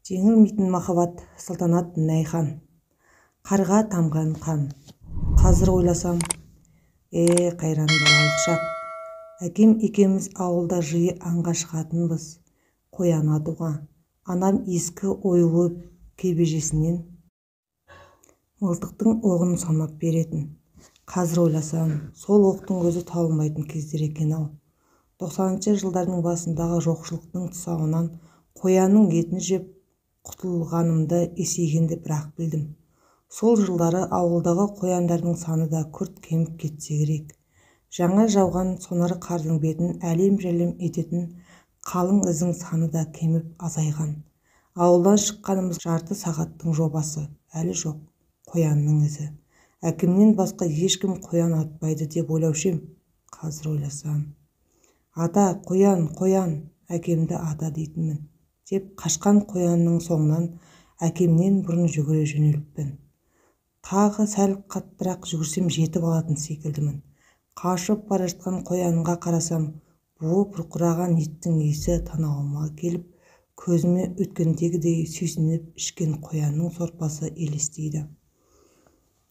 Жеңілмейтін махаббат. Салтанат Найхан. Қарға тамған қан. Қазір ойласам, қайран балалық шақ. Әкем екеуміз ауылда жиі аңға шығатынбыз, қоян атуға. Анам ескі оюлы кебежесінен мылтықтың оғын санап беретін. Қазір ойласам, сол оқтың өзі табылмайтын кездер екен-ау. 90-жылдардың басындағы жоқшылықтың тұсауынан қоянның етін жеп құтылғанымды есейгенде бірақ білдім. Сол жылдары ауылдағы қояндардың саны да күрт кеміп кетсе керек. Жаңа жауған сонар қардың бетін әлем-жәлем ететін қалың іздің саны да кеміп азайған. Ауылдан шыққанымыз жарты сағаттың жобасы, әлі жоқ қоянның ізі. Әкемнен басқа ешкім қоян атпайды деп ойлаушы ем. Қазір ойласам, ата, қоян, қоян, әкемді ата дейтінмін деп қашқан қоянның соңынан әкемнен бұрын жүгіре жөнеліппін. Тағы сәл қаттырақ жүгірсем жетіп алатын секілдімін. Қашып бара жатқан қоянға қарасам, буы бұрқыраған еттің иісі танауыма келіп, көзіме өткендегідей сүйсініп ішкен қоянның сорпасы елестейді.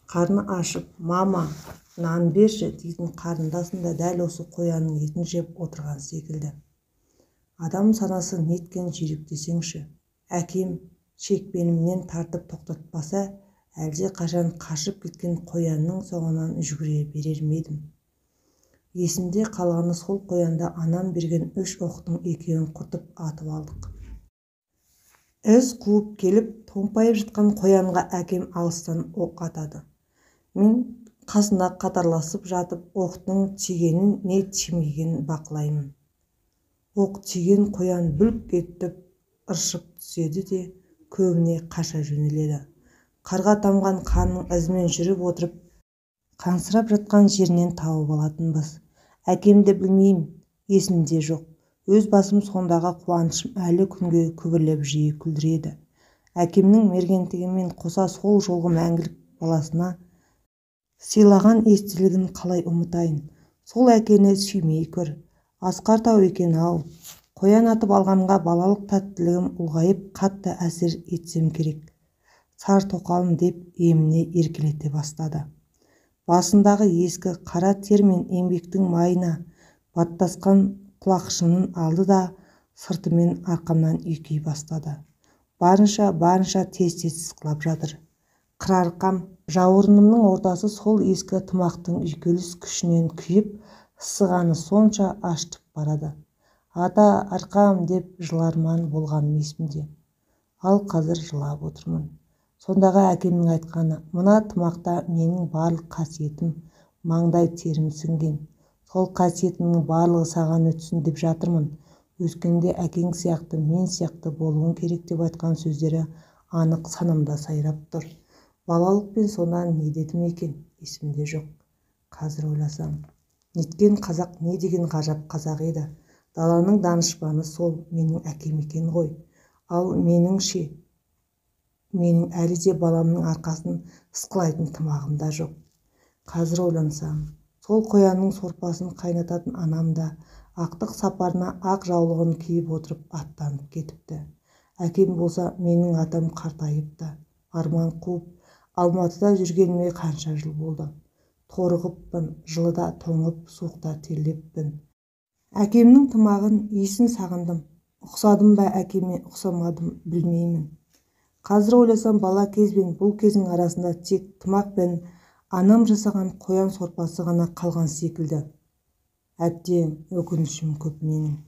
Қарны ашып, мама, нан берші дейтін қарындасым да дәл осы қоянның етін жеп отырған секілді. Адам санасы неткен жүйрік десеңші. Әкем шекпенімнен тартып тоқтатпаса, әлде қашан қашып кеткен қоянның соңынан жүгіре берер ме едім. Есімде қалғаны сол қоянда анам берген 3 оқтың екеуін құртып атып алдық. Із қуып келіп, томпайып жатқан қоянға әкем алыстан оқ атады. Мен қасына қатарласып жатып, оқтың тигенін не тимегенін бақылаймын. Оқ тиген қоян бүлк етіп ыршып түседі де, көбіне қаша жөнеледі. Қарға тамған қанның ізімен жүріп отырып, қансырап жатқан жерінен тауып алатынбыз. Әкемді білмеймін, есімде жоқ. Өз басым сондағы қуанышым әлі күнге күбірлеп жиі күлдіреді. Әкемнің мергендігімен қоса сол жолғы мәңгілік баласына сыйлаған естелігін қалай ұмытайын. Сол әкені сүймей көр. Асқар тау екен-ау. Қоян атып алғанға балалық тәттілігім ұлғайып қатты әсер етсем керек. Сар тоқалым деп еміне еркелете бастады. Басындағы ескі қара тер мен еңбектің майына баттасқан құлақшынын алды да сыртымен арқамнан үйкей бастады. Барынша тез-тез сысқылап жатыр. Қыр арқам, жауырынымның ортасы сол ескі тымақтың үйкеліс күшінен күйіп, ысығаны сонша ашытып барады. Ата, арқам деп жыларман болғаным есімде. Ал қазір жылап отырмын. Сондағы әкемнің айтқаны, мына тымақта менің барлық қасиетім, маңдай терім сіңген. Сол қасиетімнің барлығы саған өтсін деп жатырмын. Өскенде әкең сияқты, мен сияқты болуың керек деп айтқан сөздері анық санамда сайрап тұр. Балалықпен сонан не дедім екен, есімде жоқ. Қазір ойласам, неткен қазақ, не деген ғажап қазақ еді. Даланың данышпаны сол менің әкем екен ғой. Ал менің ше, менің әлі де баламның арқасын ысқылайтын тымағым да жоқ. Қазір ойлансам, сол қоянның сорпасын қайнататын анам да ақтық сапарына ақ жаулығын киіп отырып аттанып кетіпті. Әкем болса, менің атам қартайыпты. Арман қуып, Алматыда жүргеніме қанша жыл болды. Торығыппын, жылыда тоңып, суықта терлеппін. Әкемнің тымағын, иісін сағындым. Ұқсадым ба әкеме, ұқсамадым, білмеймін. Қазір ойласам, бала кез бен бұл кездің арасында тек тымақ пен анам жасаған қоян сорпасы ғана қалған секілді. Әттең, өкінішім көп менің.